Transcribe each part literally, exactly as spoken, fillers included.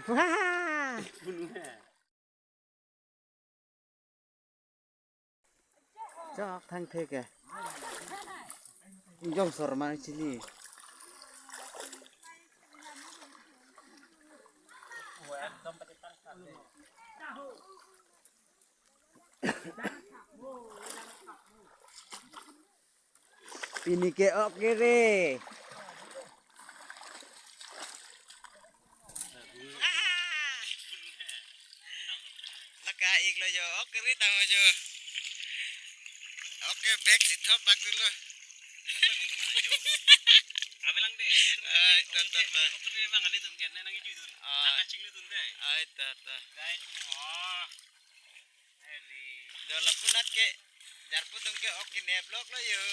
Wah! Chok thangthe ke. Jong sor ma chini. Pini ke ok kere. Laka ik lo jo, ok kere tang jo. Ok ke bag si thop bag dulu. Abelang de. Ai, ta, ta, ta. Ok kere bang ali dun ke, nang iju dun. Ah. Nang chinglu dun de. Ai, ta, ta. Guys, oh. Do lapu nat ke, jarpu atum ke ok kenep lok lo jo.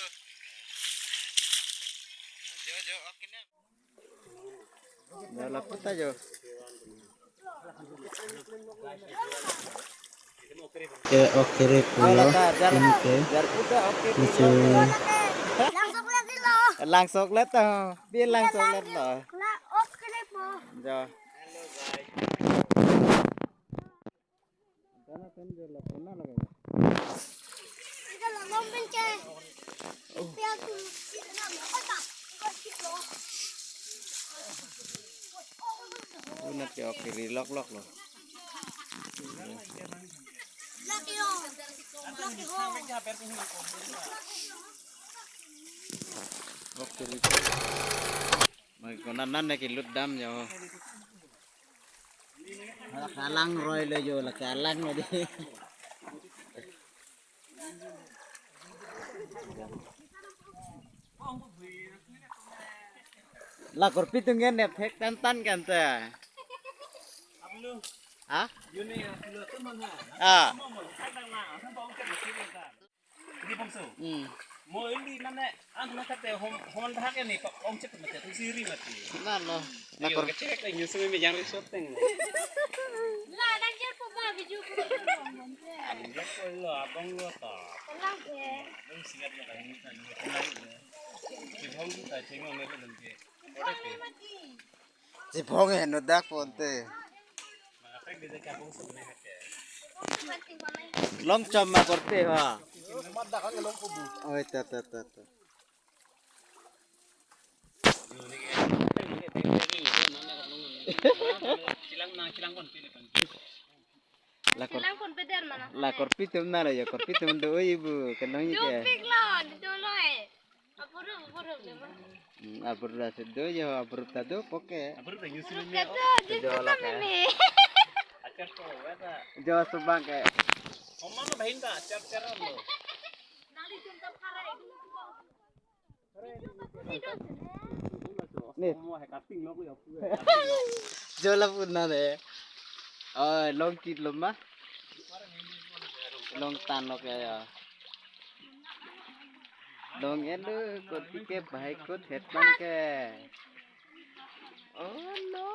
Jo, jo, ok kenep. Do lapu ta jo. Ke ok kere pulo. Ala ta jar, ini ke. Jarpu ta ok kenep. Isi. Langsok let lo. Langsok let to. Bi langsok let lo. La ok kenep po. Jo. Hello guys. Dana pen jo la puna lage. Ita la lom pen ke. Pia tu si na ma kota. Ko si lo. Puna ke ok kere lok lok lo. Laki ho. Laki ho. Ok kere. Mai kona nan ne kelut dam jo. Kalang roi lo jo, la kalang lo di. La korpi atum ke nep thek tan tan kan ta. Ha? Ah. Di bongso. Hmm. Mo ili mane ang mane kate hom, hom dak ke ni pa ong cek mate tu siri mate. Na lo. Na kor. Kecek ke nyusu me yang resort teng. La dan jer po ba biju ko. Ang dia ko lo abang lo ta. Tenang ke. Abang siap lo kan ni ta ni. Cebong tu ta cengong ne ko dan ke. Ora ke. Cebong heno dak ponte. Long chom ma korte ha. Oi, ta, ta, ta, ta. La kor-, Silang kon peder mana? La korpi atum na lo ya, korpi atum do ibu, kenong ke. Dopik lo, dolo eh. Apuru, apuru, dema. Hmm, apuru la sedo ya, apuru ta do poke. Apuru ta nyusu. Apuru kata, sedo la ka. Acar to, weta. Jo subang ke. Oma no bahin ta, acar acar lo. Nali jumpa kare. Ni. Jo la puna ne. Oh, long kit lo ma. Long tan lo ke ya. Long elu kot ke bahai kot het tan ke. Oh no.